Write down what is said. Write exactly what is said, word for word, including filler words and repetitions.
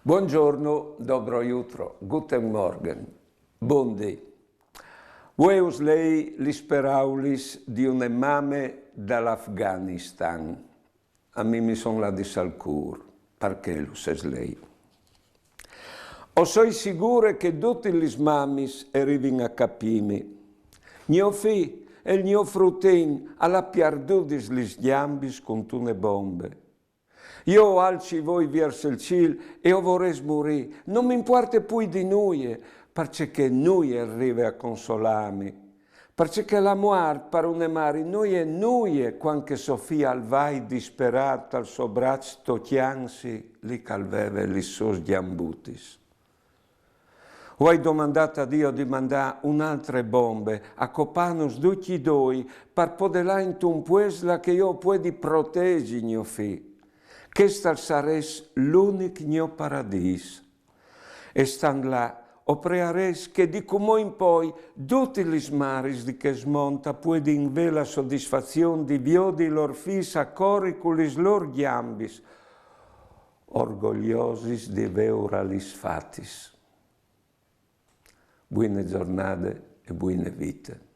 Buongiorno, dobro jutro, guten Morgen, bon dì. Vueus lei lis peraulis di une mame dal Afganistan. A mi mi son ladis al cûr, parcè lu sês lei. O soi sigure che dutis lis mamis e rivin a capîmi. Gno fi, il gno frutin, al à pierdudis lis gjambis cuntune bombe. Jo o alci i voi viers il cîl e o vorès murî, no mi impuarte plui di nuie, parcè che nuie al rive a consolâmi. Parcè che la muart par une mari no je nuie cuant che so fi al vai disperât tal so braç tocjantsi li che al veve lis sôs gjambutis. O ai domandât a Dio di mandâ une altre bombe a copânus ducj i doi par podê lâ intun puest là che jo o puedi protezi gno fi. Chest al sarès l'unic gno paradîs. E stant là, o prearès che di cumò in poi dutis lis maris di chest mont a puedin vê la sodisfazion di viodi lôr fis a cori cu lis lôr gjambis, orgoljosis di vêur lis fatis. Buine zornade e buine vite.